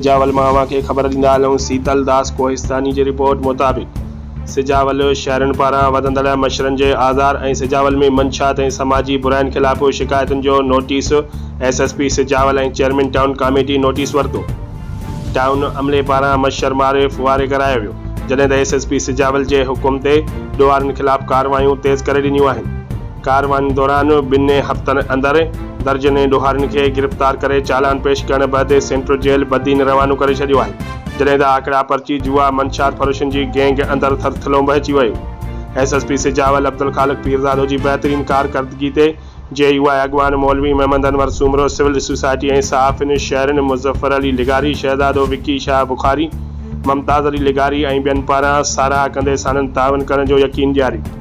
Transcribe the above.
سجاول مان اوهان کي خبر ڏيندا هلون سيتل داس ڪوهستاني جي رپورٽ مطابق سجاول شهرين پاران وڌندڙ مڇرن جي آزار ۽ سجاول ۾ منشيات ۽ سماجي براين خلاف شڪايتن جو notice S S P Sujawal ۽ chairman town committee notice ورتو ٽائون عملي پاران مڇر ماري ڦوهاري ڪرايو ويو جڏهن ته ايس ايس پي سجاول جي حڪم تي ڏوهارين خلاف ڪارروايون تيز ڪري ڏنيون آهن ڪاررواين دوران ٻن هفتن اندر درجنين ڏوهارين کي گرفتار ڪري چالان پيش ڪرڻ بعد سينٽرل جيل بدين روانو ڪري ڇڏيو آهي، جڏهن ته آڪڙا پرچي جوا منشيات فروشن جي گينگ اندر ٿرٿلو پهچي ويو. S S P Sujawal Abdul Khaliq Pirzado جي بهترين ڪارڪردگي تي جي يو آء اڳواڻ مولوي محمد انور سومرو، سول سوسائٽي ۽ صحافين شهرين مظفر علي لغاري، شهزادو وڪي شاهه بخاري، ممتاز علي لغاري ۽ ٻين پاران ساراهه ڪندي ساڻن تعاون ڪرڻ جو يقين ڏياريو.